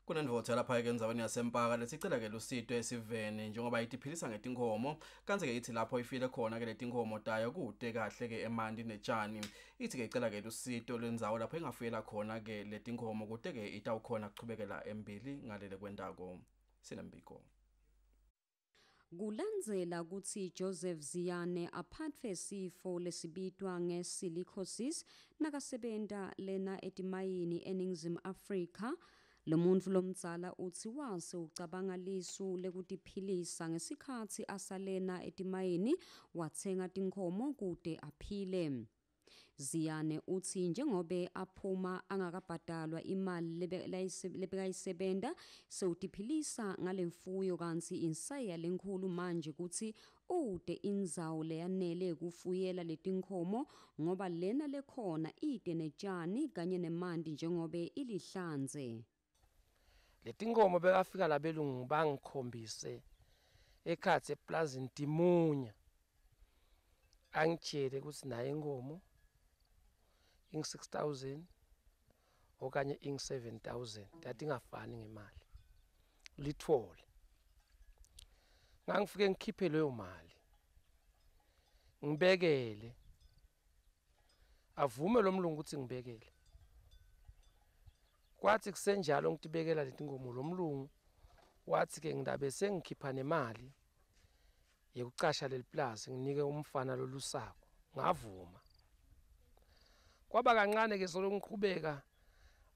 Kunendvodza lapha-ke endzaweni yaseMpaka lesicela-ke lusito esiveni njengoba itiphilisa ngetinkhomo, kantsi-ke itsi lapho ifile khona-ke letinkhomo tayo kute kahle-ke emanti netjani. Itsi-ke icela-ke lusito lwendzawo lapho ingafuyela khona-ke letinkhomo kute-ke itawukhona kuchubekela embili ngalele kwentako. Sinembiko. Kulandzela kutsi Joseph Ziyane aphatfwe sifo lesibitwa nge-silicosis nakasebenta lena etimayini eNingizimu Afrika, lomuntfu lomdzala utsi wase ucabanga lisu lekutiphilisa ngesikhatsi asalena etimayini, watsenga tinkhomo kute aphile. Ziyane utsi njengobe aphuma angakabhadalwa imali lebekayisebenta, sewutiphilisa ngalemfuyo, kantsi insayeya lenkhulu manje kutsi ute indzawo leyanele kufuyela letinkhomo ngoba lena lekhona ite netjani kanye nemanti njengobe ilihlanze. Letinkhomo bekafika labelungu bangikhombise ekhatsi eplazini timunya, angitshele ukuthi nayo inkomo ing-6000 okanye ing-7000, tatingafani ngemali lithole. Ngangifike ngikhiphe leyo mali ngibekele, avume lo mlungu ukuthi ngibekele. Kwathi kusenjalo ngitibekela letinkomo, lo mlungu wathi ke ngidabe sengikhipha nemali yekucasha leli plazi nginike umfana lolusako. Ngavuma. Kwaba kancane ke solo ngiqhubeka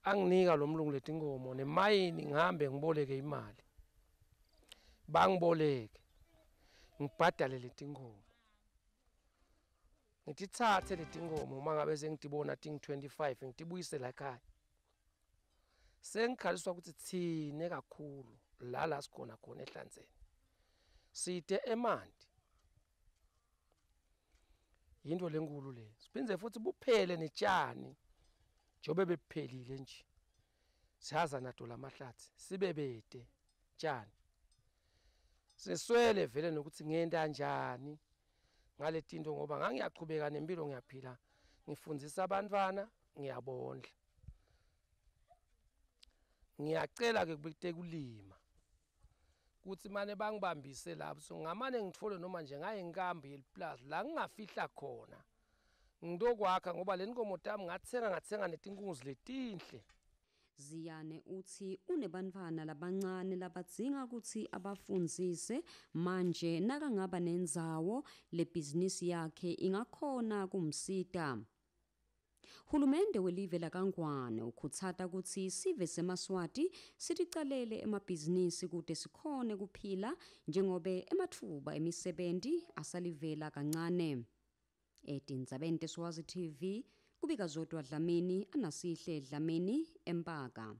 anginika lo mlungu letinkomo nemayini, ngihambe ngiboleke imali, bangiboleke ngibhadale letinkomo, ngititsatse letinkomo. Uma ngabe sengitibona tingu-25 ngitibuyise la ekhaya. Sengikhaliswa ukuthi tsine kakhulu la la sikhona khona ehlanzeni side emanti, yinto lenkulu le. Siphindze futhi buphele netjani njengoba bebuphelile nje, siyaza nato lamahlathi sibe bete tjani, seswele vele nokuthi ngenta njani ngale tinto, ngoba ngangiyachubeka nempilo, ngiyaphila, ngifundzisa abantwana, ngiyabondla. Ngiyacela ke kubekulima kuthi mane bangibambise lapho, so ngamane ngitfole noma nje ngaye ngikambi yeliplazi la ngingafihla khona ngitokwakha, ngoba le nkomo tami ngatsenga netinkunzi letinhle. Ziyane utsi unebantfwana labancane labadzinga kutsi abafundzise. Manje nakangaba nendzawo, lebhizinisi yakhe ingakhona kumsita. Hulumende welive lakaNgwane ukhutsata kutsi sive semaSwati siticalele emabhizinisi kute sikhone kuphila njengobe ematfuba emisebenti asalivela kancane. Etindzabeni teSwazi TV, kubika Zodwa Dlamini, Anasihle Dlamini, eMpaka.